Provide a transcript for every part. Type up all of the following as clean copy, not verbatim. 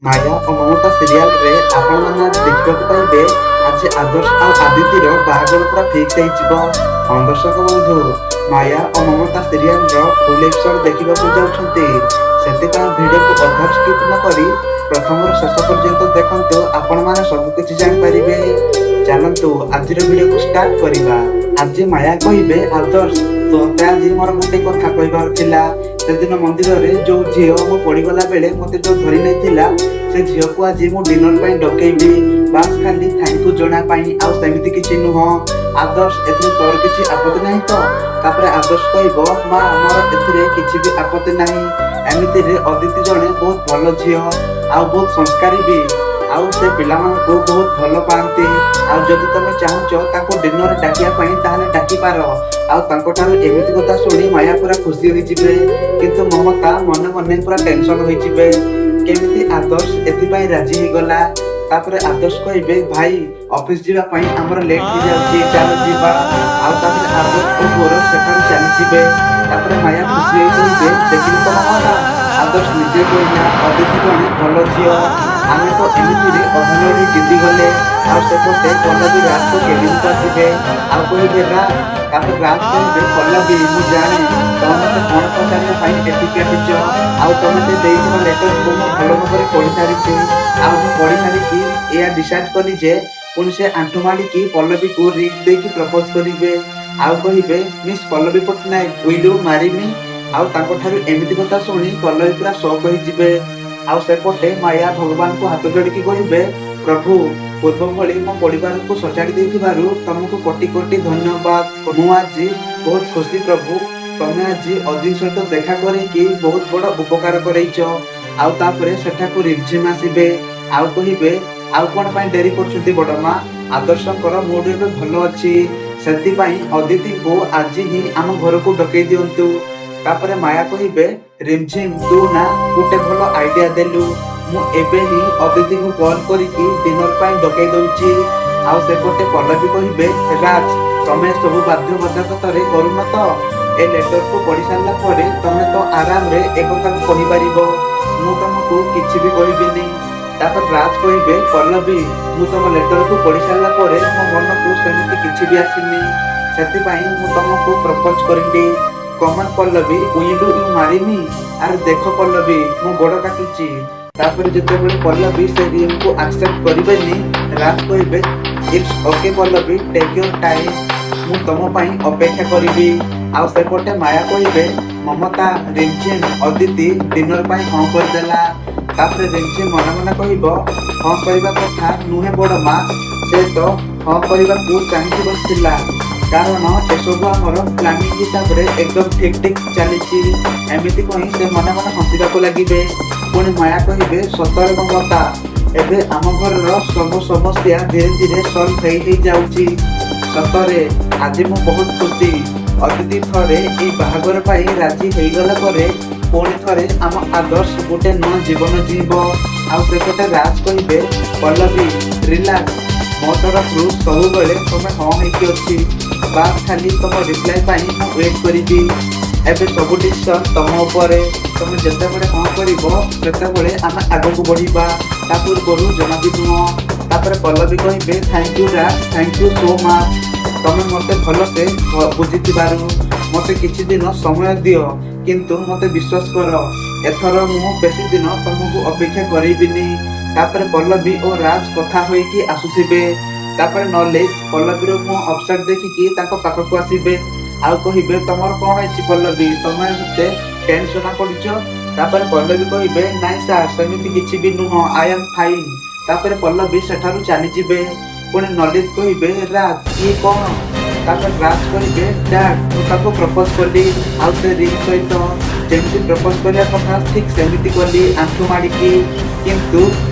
ମାୟା ଓ ମମତା ସିରିଆଲରେ ଆପଣମାନେ ଆଜି ଦେଖିବାକୁ ପାଇବେ, ଆଜି ଆଦର୍ଶ ଆଉ ଆଦିତିର ବାହାଘର ପୁରା ଫିକ୍ସ ହେଇଯିବ। ହଁ ଦର୍ଶକ ବନ୍ଧୁ, ମାୟା ଓ ମମତା ସିରିଆଲର ଫୁଲ୍ ଏପିସୋଡ ଦେଖିବାକୁ ଯାଉଛନ୍ତି, ସେଥିପାଇଁ ଭିଡ଼ିଓକୁ ଅଧାରୁ ସ୍କିପ୍ ନ କରି ପ୍ରଥମରୁ ଶେଷ ପର୍ଯ୍ୟନ୍ତ ଦେଖନ୍ତୁ। ଆପଣମାନେ ସବୁ କିଛି ଜାଣିପାରିବେ। ଚାଲନ୍ତୁ, ଆଜିର ଭିଡ଼ିଓକୁ ଷ୍ଟାର୍ଟ କରିବା। ଆଜି ମାୟା କହିବେ, "ଆଦର୍ଶ, ତୋତେ ଆଜି ମୋର ଗୋଟେ କଥା କହିବାର ଥିଲା। ସେଦିନ ମନ୍ଦିରରେ ଯୋଉ ଝିଅ ମୁଁ ପଡ଼ିଗଲା ବେଳେ ମତେ ଯୋଉ ଧରି ନେଇଥିଲା, ସେ ଝିଅକୁ ଆଜି ମୁଁ ଡିନର ପାଇଁ ଡକେଇବି। ବାସ୍, ଖାଲି thank you ଜଣା ପାଇଁ, ଆଉ ସେମିତି କିଛି ନୁହଁ। ଆଦର୍ଶ, ଏଥିରେ ତୋର କିଛି ଆପତ୍ତି ନାହିଁ ତ?" ତାପରେ ଆଦର୍ଶ କହିବ, "ମା, ମୋର ଏଥିରେ କିଛି ବି ଆପତ୍ତି ନାହିଁ। ଏମିତିରେ ଅଦିତି ଜଣେ ବହୁତ ଭଲ ଝିଅ ଆଉ ବହୁତ ସଂସ୍କାରୀ ବି, ଆଉ ସେ ପିଲାମାନଙ୍କୁ ବହୁତ ଭଲ ପାଆନ୍ତି। ଆଉ ଯଦି ତମେ ଚାହୁଁଛ ତାଙ୍କୁ ଡିନର ଡାକିବା ପାଇଁ, ତାହେଲେ ଡାକିପାର।" ଆଉ ତାଙ୍କଠାରୁ ଏମିତି କଥା ଶୁଣି ମାୟା ପୁରା ଖୁସି ହୋଇଯିବେ, କିନ୍ତୁ ମମତା ମନେ ମନେ ପୁରା ଟେନସନ ହୋଇଯିବେ, କେମିତି ଆଦର୍ଶ ଏଥିପାଇଁ ରାଜି ହେଇଗଲା। ତାପରେ ଆଦର୍ଶ କହିବେ, "ଭାଇ, ଅଫିସ ଯିବା ପାଇଁ ଆମର ଲେଟ୍ ହେଇଯାଉଛି, ଚାଲ ଯିବା।" ଆଉ ତାପରେ ଆଦର୍ଶ ଓ ଗୌରବ ସେଠାରୁ ଚାଲିଯିବେ। ତାପରେ ମାୟା ଖୁସି ହୋଇ କହିବେ, "ଦେଖିଲି ତ ମମତା, ଆଦର୍ଶ ନିଜେ କହିଲା ଅଦିତି ଜଣେ ଭଲ ଝିଅ। ଆମେ ତ ଏମିତିରେ ଅଧା ଲଢ଼େଇ ଜିତିଗଲେ।" ଆଉ ସେପଟେ ପଲ୍ଲବୀ ରାଜଙ୍କ କେବିନକୁ ଆସିବେ ଆଉ କହିବେ, "ରାଜ।" ତାପରେ ରାଜ କହିବେ, "ପଲ୍ଲବୀ, ମୁଁ ଜାଣେ ତମେ ମତେ କଣ ପଚାରିବା ପାଇଁ ଏଠିକି ଆସିଛ। ଆଉ ତମେ ସେ ଦେଇଥିବା ଲେଟରକୁ ମୁଁ ଭଲ ଭାବରେ ପଢି ସାରିଛି। ଆଉ ମୁଁ ପଢି ସାରିକି ଏଇଆ ଡିସାଇଡ୍ କଲି ଯେ" ପୁଣି ସେ ଆଣ୍ଠୁ ମାଡ଼ିକି ପଲ୍ଲବୀକୁ ରିଙ୍ଗ ଦେଇକି ପ୍ରପୋଜ କରିବେ ଆଉ କହିବେ, "Miss Pallavi Patnaik, will you marry me?" ଆଉ ତାଙ୍କଠାରୁ ଏମିତି କଥା ଶୁଣି ପଲ୍ଲବୀ ପୁରା ସକ୍ ହେଇଯିବେ। ଆଉ ସେପଟେ ମାୟା ଭଗବାନଙ୍କୁ ହାତ ଯୋଡ଼ିକି କହିବେ, "ପ୍ରଭୁ, ପୂର୍ବ ଭଳି ମୋ ପରିବାରକୁ ସଜାଡ଼ି ଦେଇଥିବାରୁ ତମକୁ କୋଟି କୋଟି ଧନ୍ୟବାଦ। ମୁଁ ଆଜି ବହୁତ ଖୁସି। ପ୍ରଭୁ, ତମେ ଆଜି ଅଦିତି ସହିତ ଦେଖା କରିକି ବହୁତ ବଡ଼ ଉପକାର କରେଇଛ।" ଆଉ ତାପରେ ସେଠାକୁ ରିମଝିମ ଆସିବେ ଆଉ କହିବେ, "ଆଉ କଣ ପାଇଁ ଡେରି କରୁଛନ୍ତି ବଡ଼ ମା? ଆଦର୍ଶଙ୍କର ମୁଡ୍ ଏବେ ଭଲ ଅଛି, ସେଥିପାଇଁ ଅଦିତିଙ୍କୁ ଆଜି ହିଁ ଆମ ଘରକୁ ଡକେଇ ଦିଅନ୍ତୁ।" ତାପରେ ମାୟା କହିବେ, "ରିମଝିମ, ତୁ ନା ଗୋଟେ ଭଲ ଆଇଡିଆ ଦେଲୁ। ମୁଁ ଏବେ ହିଁ ଅଦିତିଙ୍କୁ କଲ୍ କରିକି ଡିନର ପାଇଁ ଡକେଇ ଦଉଛି।" ଆଉ ସେପଟେ ପଲ୍ଲବୀ କହିବେ, "ରାଜ, ତମେ ସବୁ ବାଧ୍ୟବାଧକତାରେ କରୁନ ତ? ଏ ଲେଟରକୁ ପଢି ସାରିଲା ପରେ ତମେ ତ ଆରାମରେ ଏ କଥାକୁ କହିପାରିବ। ମୁଁ ତମକୁ କିଛି ବି କହିବିନି।" ତାପରେ ରାଜ କହିବେ, "ପଲ୍ଲବୀ, ମୁଁ ତମ ଲେଟରକୁ ପଢି ସାରିଲା ପରେ ମୋ ମନକୁ ସେମିତି କିଛି ବି ଆସିନି। ସେଥିପାଇଁ ମୁଁ ତମକୁ ପ୍ରପୋଜ କରିଲି। Come on Pallavi, will you marry me? ଆରେ ଦେଖ ପଲ୍ଲବୀ, ମୋ ଗୋଡ଼ କାଟୁଛି।" ତାପରେ ଯେତେବେଳେ ପଲ୍ଲବୀ ସେ ରିଙ୍ଗକୁ ଆକ୍ସେପ୍ଟ କରିବେନି, ରାଜ କହିବେ, "It's okay Pallavi, take your time. ମୁଁ ତମ ପାଇଁ ଅପେକ୍ଷା କରିବି।" ଆଉ ସେପଟେ ମାୟା କହିବେ, "ମମତା, ରିମଝିମ, ଅଦିତି ଡିନର ପାଇଁ ହଁ କରିଦେଲା।" ତାପରେ ରିମଝିମ ମନେ ମନେ କହିବ, "ହଁ କରିବା କଥା ନୁହେଁ ବଡ଼ ମା, ସେ ତ ହଁ କରିବାକୁ ଚାହିଁକି ବସିଥିଲା, କାରଣ ଏସବୁ ଆମର ପ୍ଲାନିଂ ହିସାବରେ ଏକଦମ ଠିକ ଠିକ ଚାଲିଛି।" ଏମିତି କହି ସେ ମନେ ମନେ ହସିବାକୁ ଲାଗିବେ। ପୁଣି ମାୟା କହିବେ, "ସତରେ ମମତା, ଏବେ ଆମ ଘରର ସବୁ ସମସ୍ୟା ଧୀରେ ଧୀରେ ସଲ୍ଭ ହେଇ ହେଇଯାଉଛି। ସତରେ ଆଜି ମୁଁ ବହୁତ ଖୁସି। ଅଦିତି ଥରେ ଏଇ ବାହାଘର ପାଇଁ ରାଜି ହେଇଗଲା ପରେ ପୁଣି ଥରେ ଆମ ଆଦର୍ଶ ଗୋଟେ ନୂଆ ଜୀବନ ଜୀଇବ।" ଆଉ ସେପଟେ ରାଜ କହିବେ, "ପଲ୍ଲବୀ, ରିଲାକ୍ସ। ମୋ ତରଫରୁ ସବୁବେଳେ ତମେ ହଁ ହେଇକି ଅଛି। ବାସ୍, ଖାଲି ତମ ରିପ୍ଲାଏ ପାଇଁ ମୁଁ ୱେଟ୍ କରିବି। ଏବେ ସବୁ ଡିସିସନ ତମ ଉପରେ। ତମେ ଯେତେବେଳେ ହଁ କରିବ, ସେତେବେଳେ ଆମେ ଆଗକୁ ବଢିବା। ତା ପୂର୍ବରୁ ଜମା ବି ନୁହଁ।" ତାପରେ ପଲ୍ଲବୀ କହିବେ, "Thank you Raj, thank you so much, ତମେ ମତେ ଭଲସେ ବୁଝିଥିବାରୁ। ମତେ କିଛି ଦିନ ସମୟ ଦିଅ, କିନ୍ତୁ ମତେ ବିଶ୍ୱାସ କର, ଏଥର ମୁଁ ବେଶୀ ଦିନ ତମକୁ ଅପେକ୍ଷା କରିବିନି।" ତାପରେ ପଲ୍ଲବୀ ଓ ରାଜ କଥା ହୋଇକି ଆସୁଥିବେ। ତାପରେ ଲଲିତ ପଲ୍ଲବୀର ମୁହଁ ଅପସେଟ୍ ଦେଖିକି ତାଙ୍କ ପାଖକୁ ଆସିବେ ଆଉ କହିବେ, "ତମର କଣ ହେଇଛି ପଲ୍ଲବୀ? ତମେ ଏତେ ଟେନ୍ସ ଜଣା ପଡୁଛ?" ତାପରେ ପଲ୍ଲବୀ କହିବେ, "ନାଇଁ ସାର୍, ସେମିତି କିଛି ବି ନୁହଁ। I am fine." ତାପରେ ପଲ୍ଲବୀ ସେଠାରୁ ଚାଲିଯିବେ। ପୁଣି ଲଲିତ କହିବେ, "ରାଜ, ଇଏ କଣ?" ତାପରେ ରାଜ କହିବେ, "ଡାଡ୍, ମୁଁ ତାକୁ ପ୍ରପୋଜ କଲି ଆଉ ସେ ରିଙ୍ଗ ସହିତ ଯେମିତି ପ୍ରପୋଜ କରିବା କଥା ଠିକ ସେମିତି କଲି, ଆଣ୍ଠୁ ମାଡ଼ିକି। କିନ୍ତୁ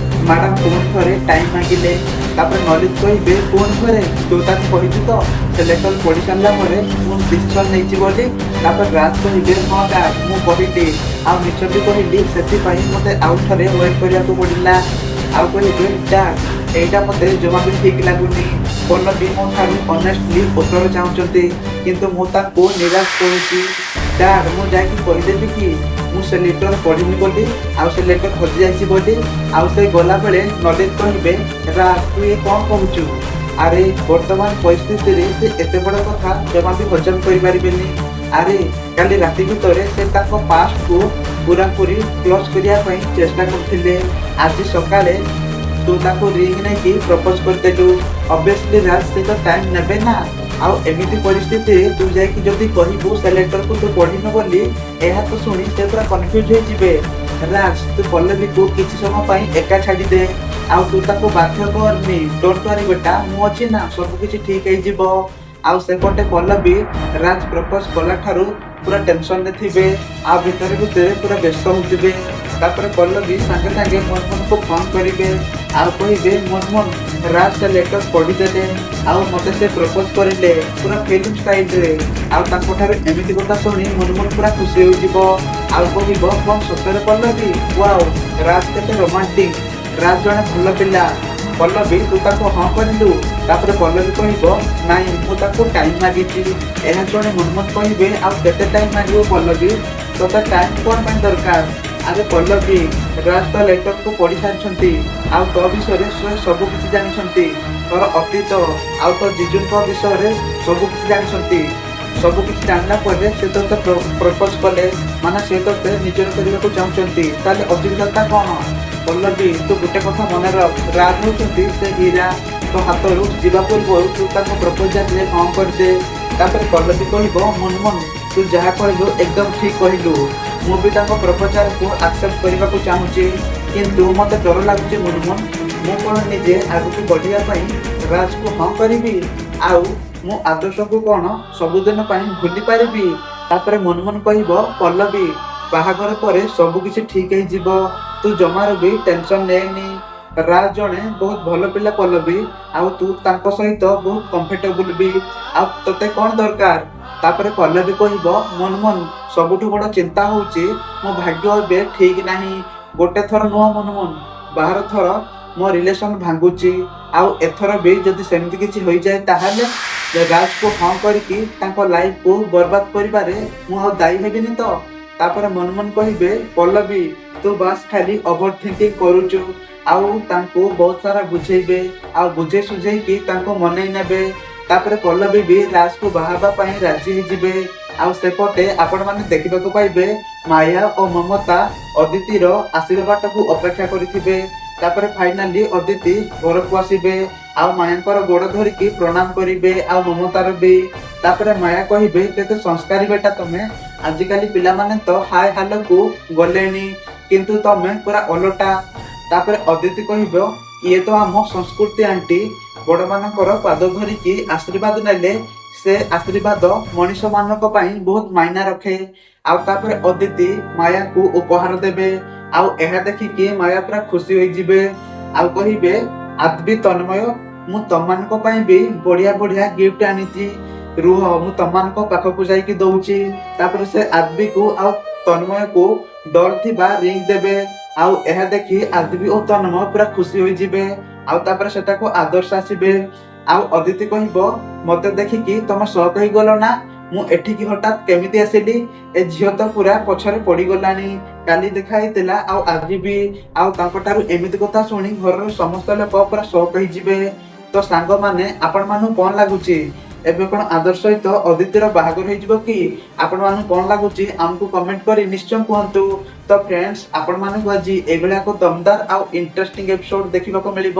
ମ୍ୟାଡାମ ପୁଣି ଥରେ ଟାଇମ୍ ମାଗିଲେ।" ତାପରେ ଲଲିତ କହିବେ, "ପୁଣି ଥରେ ତୁ ତାକୁ କହିଛୁ ତ ସେ ଲେଟର ପଢି ସାରିଲା ପରେ ମୁଁ ଡିସିସନ ନେଇଛି ବୋଲି?" ତାପରେ ରାଜ କହିବେ, "ହଁ ଡାଡ୍, ମୁଁ କହିଲି ଆଉ ମିଛ ବି କହିଲି। ସେଥିପାଇଁ ମତେ ଆଉ ଥରେ ୱେଟ୍ କରିବାକୁ ପଡିଲା।" ଆଉ କହିବେ, "ଡାଡ୍, ଏଇଟା ମତେ ଜମା ବି ଠିକ ଲାଗୁନି। ପଲ୍ଲବୀ ମୋ ଠାରୁ ଅନେଷ୍ଟଲି ଉତ୍ତର ଚାହୁଁଛନ୍ତି, କିନ୍ତୁ ମୁଁ ତାଙ୍କୁ ନିରାଶ କରୁଛି। ଡାଡ୍, ମୁଁ ଯାଇକି କହିଦେବି କି?" ମୁଁ ସେ ଲେଟର ପଢ଼ିନି ବୋଲି ଆଉ ସେ ଲେଟର ହଜିଯାଇଛି ବୋଲି। ଆଉ ସେ ଗଲାବେଳେ ନଲିନ କହିବେ, ରାଜ, ତୁ ଇଏ କ'ଣ କହୁଛୁ? ଆରେ, ବର୍ତ୍ତମାନ ପରିସ୍ଥିତିରେ ସେ ଏତେ ବଡ଼ କଥା ଜମା ବି ହଜମ କରିପାରିବେନି। ଆରେ, କାଲି ରାତି ଭିତରେ ସେ ତାଙ୍କ ପାଷ୍ଟକୁ ପୁରାପୁରି କ୍ଲୋଜ୍ କରିବା ପାଇଁ ଚେଷ୍ଟା କରୁଥିଲେ। ଆଜି ସକାଳେ ତୁ ତାକୁ ରିଙ୍ଗ ନେଇକି ପ୍ରପୋଜ କରିଦେଲୁ। ଅବଭିୟସଲି ରାଜ, ସେ ତ ଟାଇମ୍ ନେବେ ନା। ଆଉ ଏମିତି ପରିସ୍ଥିତିରେ ତୁ ଯାଇକି ଯଦି କହିବୁ ସେ ଲେଟରକୁ ତୁ ପଢ଼ିନୁ ବୋଲି, ଏହା ତ ଶୁଣି ସେ ପୁରା କନଫ୍ୟୁଜ ହେଇଯିବେ। ରାଜ, ତୁ ପଲ୍ଲବୀକୁ କିଛି ସମୟ ପାଇଁ ଏକା ଛାଡ଼ିଦେ ଆଉ ତୁ ତାକୁ ବାଧ୍ୟ କରନି। Don't worry ବେଟା, ମୁଁ ଅଛି ନା, ସବୁ କିଛି ଠିକ ହେଇଯିବ। ଆଉ ସେପଟେ ପଲ୍ଲବୀ ରାଜ ପ୍ରପୋଜ କଲା ଠାରୁ ପୁରା ଟେନସନରେ ଥିବେ ଆଉ ଭିତରେ ଭିତରେ ପୁରା ବ୍ୟସ୍ତ ହଉଥିବେ। ତାପରେ ପଲ୍ଲବୀ ସାଙ୍ଗେ ସାଙ୍ଗେ ମୁନମୁନକୁ ଫୋନ କରିବେ ଆଉ କହିବେ, ମୁନମୁନ, ରାଜ ସେ ଲେଟର ପଢ଼ିଦେଲେ ଆଉ ମତେ ସେ ପ୍ରପୋଜ କରିଲେ ପୁରା ଫିଲ୍ମ ଷ୍ଟାଇଲରେ। ଆଉ ତାଙ୍କଠାରୁ ଏମିତି କଥା ଶୁଣି ମୁନମୁନ ପୁରା ଖୁସି ହୋଇଯିବ ଆଉ କହିବ, କଣ ସତରେ ପଲ୍ଲବୀ? ୱାଓ, ରାଜ କେତେ ରୋମାଣ୍ଟିକ! ରାଜ ଜଣେ ଭଲ ପିଲା। ପଲ୍ଲବୀ, ତୁ ତାକୁ ହଁ କରିଲୁ? ତାପରେ ପଲ୍ଲବୀ କହିବ, ନାଇଁ, ମୁଁ ତାକୁ ଟାଇମ୍ ମାଗିଛି। ଏହା ଶୁଣି ମୁନମୁନ କହିବେ, ଆଉ କେତେ ଟାଇମ୍ ମାଗିବୁ ପଲ୍ଲବୀ? ତୋତେ ଟାଇମ୍ କ'ଣ ପାଇଁ ଦରକାର? ଆରେ ପଲ୍ଲବୀ, ରାଜ ତ ଲେଟରକୁ ପଢ଼ି ସାରିଛନ୍ତି ଆଉ ତୋ ବିଷୟରେ ସେ ସବୁ କିଛି ଜାଣିଛନ୍ତି। ତୋର ଅତୀତ ଆଉ ତୋ ଜିଜୁଙ୍କ ବିଷୟରେ ସବୁ କିଛି ଜାଣିଛନ୍ତି। ସବୁ କିଛି ଜାଣିଲା ପରେ ସେ ତୋତେ ପ୍ରପୋଜ କଲେ, ମାନେ ସେ ତୋତେ ନିଜର କରିବାକୁ ଚାହୁଁଛନ୍ତି। ତାହେଲେ ଅସୁବିଧାଟା କ'ଣ? ପଲ୍ଲବୀ, ତୁ ଗୋଟେ କଥା ମନେ ରଖ, ରାଜ ହେଉଛନ୍ତି ସେ ହୀରା। ତୋ ହାତରୁ ଯିବା ପୂର୍ବରୁ ତୁ ତାଙ୍କ ପ୍ରପୋଜାଲରେ ହଁ କରିଦେ। ତାପରେ ପଲ୍ଲବୀ କହିବ, ମୁନମୁନ, ତୁ ଯାହା କହିଲୁ ଏକଦମ ଠିକ କହିଲୁ। ମୁଁ ବି ତାଙ୍କ ପ୍ରପୋଜାଲକୁ ଆକ୍ସେପ୍ଟ କରିବାକୁ ଚାହୁଁଛି, କିନ୍ତୁ ମତେ ଡର ଲାଗୁଛି ମୁନମୁନ। ମୁଁ କ'ଣ ନିଜେ ଆଗକୁ ବଢ଼ିବା ପାଇଁ ରାଜକୁ ହଁ କରିବି? ଆଉ ମୁଁ ଆଦର୍ଶକୁ କ'ଣ ସବୁଦିନ ପାଇଁ ଭୁଲି ପାରିବି? ତାପରେ ମୁନମୁନ କହିବ, ପଲ୍ଲବୀ, ବାହାଘର ପରେ ସବୁ କିଛି ଠିକ ହେଇଯିବ। ତୁ ଜମାରୁ ବି ଟେନସନ ନେନି। ରାଜ ଜଣେ ବହୁତ ଭଲ ପିଲା ପଲ୍ଲବୀ, ଆଉ ତୁ ତାଙ୍କ ସହିତ ବହୁତ କମ୍ଫର୍ଟେବୁଲ ବି। ଆଉ ତୋତେ କ'ଣ ଦରକାର? ତାପରେ ପଲ୍ଲବୀ କହିବ, ମୁନମୁନ, ସବୁଠୁ ବଡ଼ ଚିନ୍ତା ହଉଛି ମୋ ଭାଗ୍ୟ ଏବେ ଠିକ ନାହିଁ। ଗୋଟେ ଥର ନୁହଁ ମୁନମୁନ, 12 ଥର ମୋ ରିଲେସନ ଭାଙ୍ଗୁଛି। ଆଉ ଏଥର ବି ଯଦି ସେମିତି କିଛି ହୋଇଯାଏ, ତାହେଲେ ରାଜକୁ ହଁ କରିକି ତାଙ୍କ ଲାଇଫକୁ ବର୍ବାଦ କରିବାରେ ମୁଁ ଆଉ ଦାୟୀ ହେବିନି ତ? ତାପରେ ମୁନମୁନ କହିବେ, ପଲ୍ଲବୀ, ତୁ ବାସ୍ ଖାଲି ଓଭର ଥିଙ୍କିଂ କରୁଛୁ। ଆଉ ତାଙ୍କୁ ବହୁତ ସାରା ବୁଝେଇବେ ଆଉ ବୁଝେଇ ସୁଝେଇକି ତାଙ୍କୁ ମନେଇ ନେବେ। ତାପରେ ପଲ୍ଲବୀ ବି ରାଜକୁ ବାହା ହେବା ପାଇଁ ରାଜି ହେଇଯିବେ। ଆଉ ସେପଟେ ଆପଣମାନେ ଦେଖିବାକୁ ପାଇବେ, ମାୟା ଓ ମମତା ଅଦିତିର ଆସିବା ବାଟକୁ ଅପେକ୍ଷା କରିଥିବେ। ତାପରେ ଫାଇନାଲି ଅଦିତି ଘରକୁ ଆସିବେ ଆଉ ମାୟାଙ୍କର ଗୋଡ଼ ଧରିକି ପ୍ରଣାମ କରିବେ ଆଉ ମମତାର ବି। ତାପରେ ମାୟା କହିବେ, କେତେ ସଂସ୍କାରୀ ବେଟା ତମେ! ଆଜିକାଲି ପିଲାମାନେ ତ ହାଏ ହାଲୋକୁ ଗଲେଣି, କିନ୍ତୁ ତମେ ପୁରା ଓଲଟା। ତାପରେ ଅଦିତି କହିବ, ଇଏ ତ ଆମ ସଂସ୍କୃତି ଆଣ୍ଟି। ବଡ଼ମାନଙ୍କର ପାଦ ଧରିକି ଆଶୀର୍ବାଦ ନେଲେ ସେ ଆଶୀର୍ବାଦ ମଣିଷ ମାନଙ୍କ ପାଇଁ ବହୁତ ମାଇନା ରଖେ। ଆଉ ତାପରେ ଅଦିତି ମାୟାକୁ ଉପହାର ଦେବେ ଆଉ ଏହା ଦେଖିକି ମାୟା ପୁରା ଖୁସି ହୋଇଯିବେ ଆଉ କହିବେ, ଆଦ୍ବି, ତନ୍ମୟ, ମୁଁ ତମମାନଙ୍କ ପାଇଁ ବି ବଢିଆ ବଢିଆ ଗିଫ୍ଟ ଆଣିଛି। ରୁହ, ମୁଁ ତମମାନଙ୍କ ପାଖକୁ ଯାଇକି ଦଉଛି। ତାପରେ ସେ ଆଦ୍ବିକୁ ଆଉ ତନ୍ମୟକୁ ଡଲ୍ ଥିବା ରିଙ୍ଗ ଦେବେ ଆଉ ଏହା ଦେଖି ଆଦ୍ବି ଓ ତନ୍ମୟ ପୁରା ଖୁସି ହୋଇଯିବେ। ଆଉ ତାପରେ ସେଟାକୁ ଆଦର୍ଶ ଆସିବେ ଆଉ ଅଦିତି କହିବ, ମତେ ଦେଖିକି ତମ ସକ୍ ହେଇଗଲ ନା? ମୁଁ ଏଠିକି ହଠାତ୍ କେମିତି ଆସିଲି? ଏ ଝିଅ ତ ପୁରା ପଛରେ ପଡିଗଲାଣି। କାଲି ଦେଖା ହେଇଥିଲା ଆଉ ଆଜି ବି। ଆଉ ତାଙ୍କଠାରୁ ଏମିତି କଥା ଶୁଣି ଘରର ସମସ୍ତ ଲୋକ ପୁରା ସକ୍ ହେଇଯିବେ। ତ ସାଙ୍ଗମାନେ, ଆପଣମାନଙ୍କୁ କଣ ଲାଗୁଛି? ଏବେ କଣ ଆଦର୍ଶ ସହିତ ଅଦିତିର ବାହାଘର ହେଇଯିବ କି? ଆପଣମାନଙ୍କୁ କଣ ଲାଗୁଛି, ଆମକୁ କମେଣ୍ଟ କରି ନିଶ୍ଚୟ କୁହନ୍ତୁ। ତ ଫ୍ରେଣ୍ଡସ୍, ଆପଣମାନଙ୍କୁ ଆଜି ଏଇଭଳିଆ ଏକ ଦମଦାର ଆଉ ଇଣ୍ଟରେଷ୍ଟିଂ ଏପିସୋଡ ଦେଖିବାକୁ ମିଳିବ।